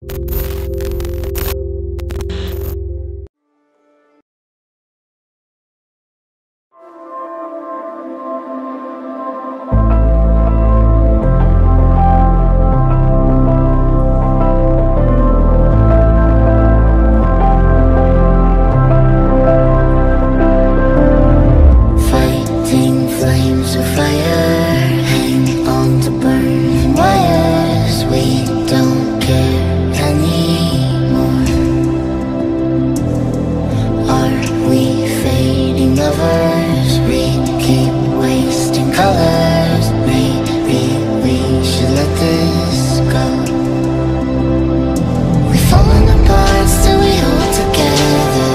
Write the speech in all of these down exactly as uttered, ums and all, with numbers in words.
Fighting flames of fire, hang on to burning wires. We don't care anymore. Are we fading lovers? We keep wasting colors. Maybe we should let this go. We've fallen apart, still we hold together.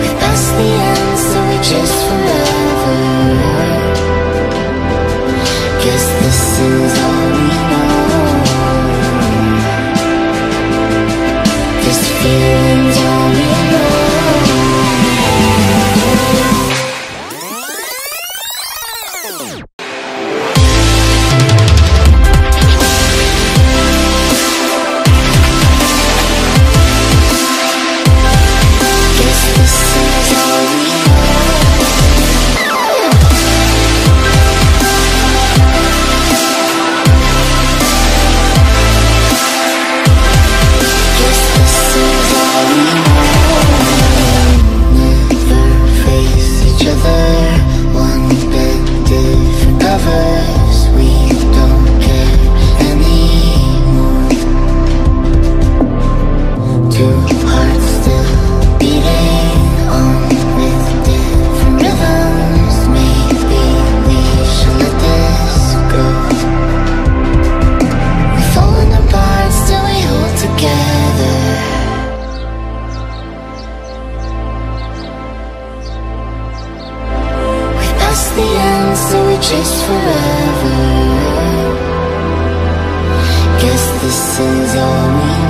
We've passed the end, so we chase forever. Guess this is all we know. This feeling's all we know. Never face each other, one bed, different covers. We don't care anymore. Two hearts still beating on with different rhythms. Maybe we should let this go. We've fallen apart, still we hold together. We've passed the end, so we chase forever. Guess this is all we